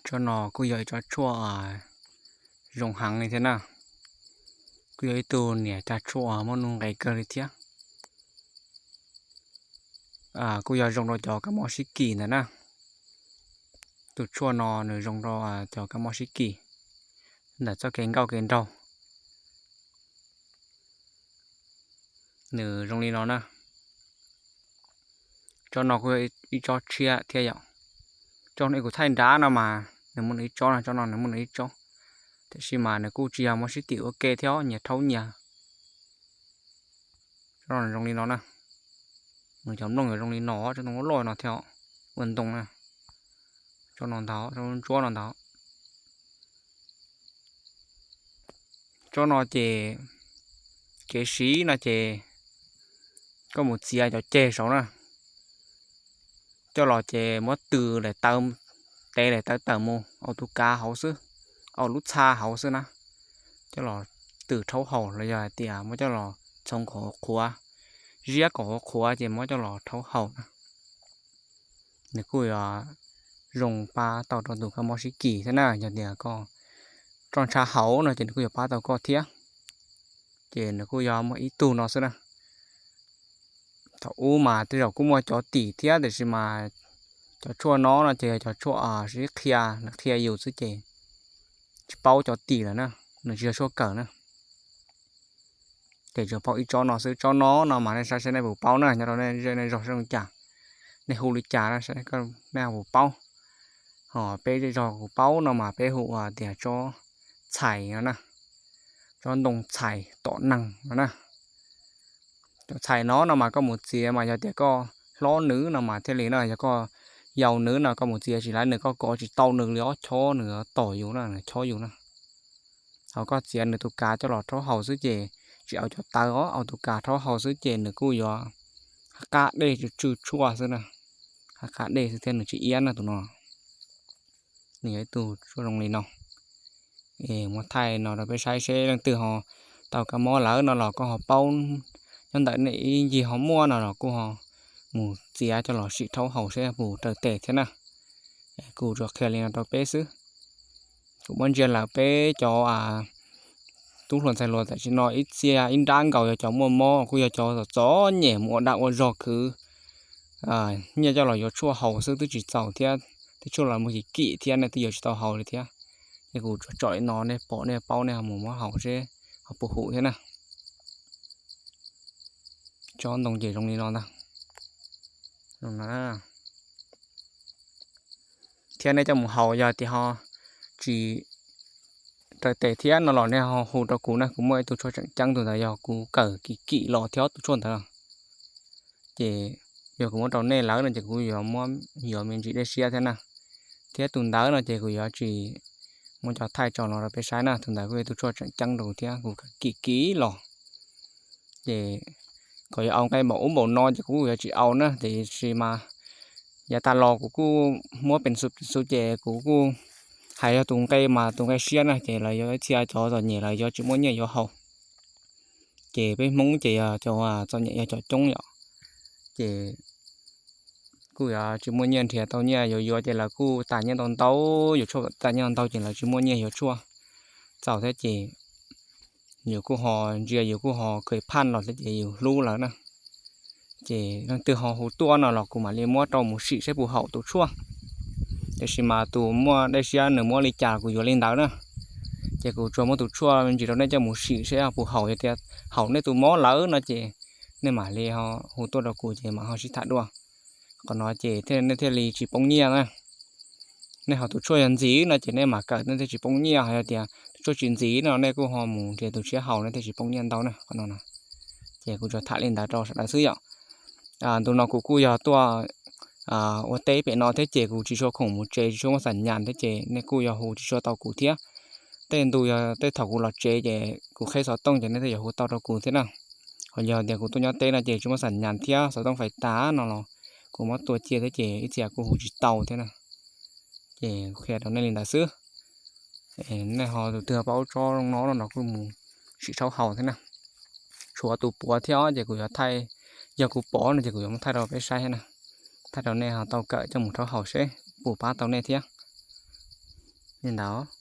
Tsob no kuj yog ib tsob tshuaj zoo heev li thiab na. Kuj yog ib tug niam cag tshuaj muaj nuj nqis kawg li thiab. Kuj yog zoo rau cov kab mob sib kis ntawd na. Tus tshuaj no nws zoo rau cov kab mob sib kis ntawm txoj kev nkauj kev nraug. Nws zoo li no na. Tsob no kuj yog ib tsob tshiab thiab yom. Tsob no kuv thaij nrad no mas nws muaj nws ib tsob no, tsob no nws muaj nws ib tsob, tiam sis mas nws kuj tsis yog mob sib kis ua ke thiab, nyias rhaub nyias. Tsob no zoo li no na. Nws cov nplooj yuav zoo li no, tsob ntoo loj loj no thiab, ua ntoo na. Tsob no ntag, tsob ntsuab no ntag. Tsob no ces kev siv no ces koj mus txiav cov ceg saud na, coj los ces muab tws daim tawv, tev daim tawv tawm mus, au tus kav hauv xwb, au lub txha hauv xwb na, coj los tws rhaub haus los yog hais tias muab coj los txhoov kom qhuav, ziab kom qhuav ces muab coj los rhaub haus na. Nws kuj yuav zoo pab tau rau tus kab mob sib kis thiab na, yog tias koj roj ntsha hauv no ces nws kuj yuav pab tau koj thiab. Ces nws kuj yog muaj ib tug no xwb na. Thaum ub mas tej zaum kuj muaj cov tim thiab, tiam sis mas cov tshuaj no no ces yog cov tshuaj sib qhia, lawv qhia yus xwb ces tsis paub cov tim lawm na, nws tsis yog tshuaj kawm na. Ces tsuas paub ib tsob no xwb, tsob no no mas nej saib seb nej puas paub na, nyob rau nej zej nej zog saib zoo cas, nej hu li cas na, nej puas paub. Ho peb zej zog kuv paub no mas peb hu ua tias tsob txhais no na, tsob ntoo txhais tom neeg no na. Cov txhais no no mas koj mus txiav mas yog tias koj hlob nws no mas thiaj li na, yog koj yau nws no koj mus txiav tsis laib nws, koj kov tsis tau nws li os, chob nws tom yus na, nws chob yus na. Ho koj txiav nws tus kav coj los rhaub haus xwb ces tsis au cov tawv os, au tus kav rhaub haus xwb ces nws kuj yuav qab dej tsw tshuaj xwb na, qab dej xwb thiab nws tsis iab na tus no. Nws yog ib tug tshuaj zoo li no. Muab thaij no rau peb saib seb leej twg ho tau kab mob lawm no los koj ho paub, nyob ntawm nej ib ncig ho muaj no los kuj ho mus txiav coj los sim rhaub haus seb puas raws tes thiab na. Kuv tsuas qhia li no rau peb xwb. Kuv muab ntsia lawm peb cov tub hluas ntxhais hluas tam sim no ib txhia ib nrab nkaus yog cov muaj mob, kuj yog cov txom txom nyem mus ua dag ua zog khwv, nyiaj coj los yuav tshuaj haus xwb twb tsis txaus thiab, tej tshuaj los muag kim kim thiab nej twb yuav tsis tau haus li thiab. Ces kuv tsuas tsom li no nej pom nej paub nej ho mus muab haus seb ho puas hum thiab na. Tsob ntoo ces zoo li no ntag. Thiab nej coj mus haus yog tias ho tsis raws tes thiab no los nej ho hu rau kuv na, kuv muaj ib tug tshuaj tseem ceeb, tus ntawd yog kuv kawm kim kim los thiab tus tshuaj ntawd. Ces yog kuv muab rau nej lawm no ces kuv yuav muab yuav me ntsis dej siab thiab na. Thiab tus ntawd no ces kuv yuav tsis muab cov thaij tso no rau peb saib na, tus ntawd kuj yog tus tshuaj tseem ceeb rau kuv thiab, kuv kawm kim kim los. Ces kom yuav au nqe npaum ub npaum no ces kuv kuj yuav tsis au na, tiam sis mas yav tas los kuv kuj muab peev xwm peev xwm ces kuv kuj hais yog tus nqe mas tus nqe siab na ces lawv yuav ib txhia cov txom nyem lawv yuav tsis muaj nyiaj yuav haus. Ces peb Hmoob ces yog cov txom nyem yog cov coob yom, ces kuj yuav tsis muaj nyiaj nrhiav tau nyiaj yuav yuav ces lawv kuj tas nyiaj ntau ntau, yuav tshuaj tas nyiaj ntau ces lawv tsis muaj nyiaj yuav tshuaj txaus thiab ces yus kuj ho ntsia yus kuj ho khaws phaj los thiab ces yus hlub lawv na. Ces leej twg ho hu tuaj no los kuv mam li muab rau mus sim seb puas haum tus tshuaj. Tiam sis mas tus muaj dej siab nws muab li cas kuv yuav li ntawd na. Ces kuv tsuas muab tus tshuaj me ntsis rau nej coj mus sim seb puas haum, yog tias haum nej tus mob lawm no ces nej mam li ho hu tuaj rau kuv ces mam ho sib tham dua. Qhov no ces nej thiaj li tsis poob nyiaj na. Nej haus tus tshuaj yog ntxiv no ces nej mam kawm nej thiaj tsis poob nyiaj, ho yog tias tus tshuaj tsis ntxiv no nej kuj ho mus nrhiav tus tshiab haus nej thiaj tsis poob nyiaj ntau na qhov no. Ces kuv tsuas tham li ntawd rau sawv daws xwb yom. Ntu no kuv kuj yog tuaj ua teb pem no thiab ces kuv tsis tshua khoom mus tsev, tsis tshua muaj xam nyas thiab ces nej kuj yog hu tsis tshua tau kuv thiab. Tej ntu yog tej thaum kuv los tsev ces kuv qheb xov tooj ces nej thiaj yuav hu tau rau kuv thiab na. Ho yog tias kuv tuaj nyob teb no ces tsis muaj xam nyas thiab xov tooj fais tas no los kuv muab tua cia thiab ces ib txhia kuj hu tsis tau thiab na. Ces qhia rau nej li ntawd xwb. Nej ho tus twg paub tsob no no los kuj mus sim rhaub haus thiab na. Tshuav tus puav thiab ces kuv yuav thaij, yog kuv pom no ces kuv yuav muab thaij rau peb saib thiab na. Thaij rau nej ho tau kawm coj mus rhaub haus seb puas pab tau nej thiab. li ntawd.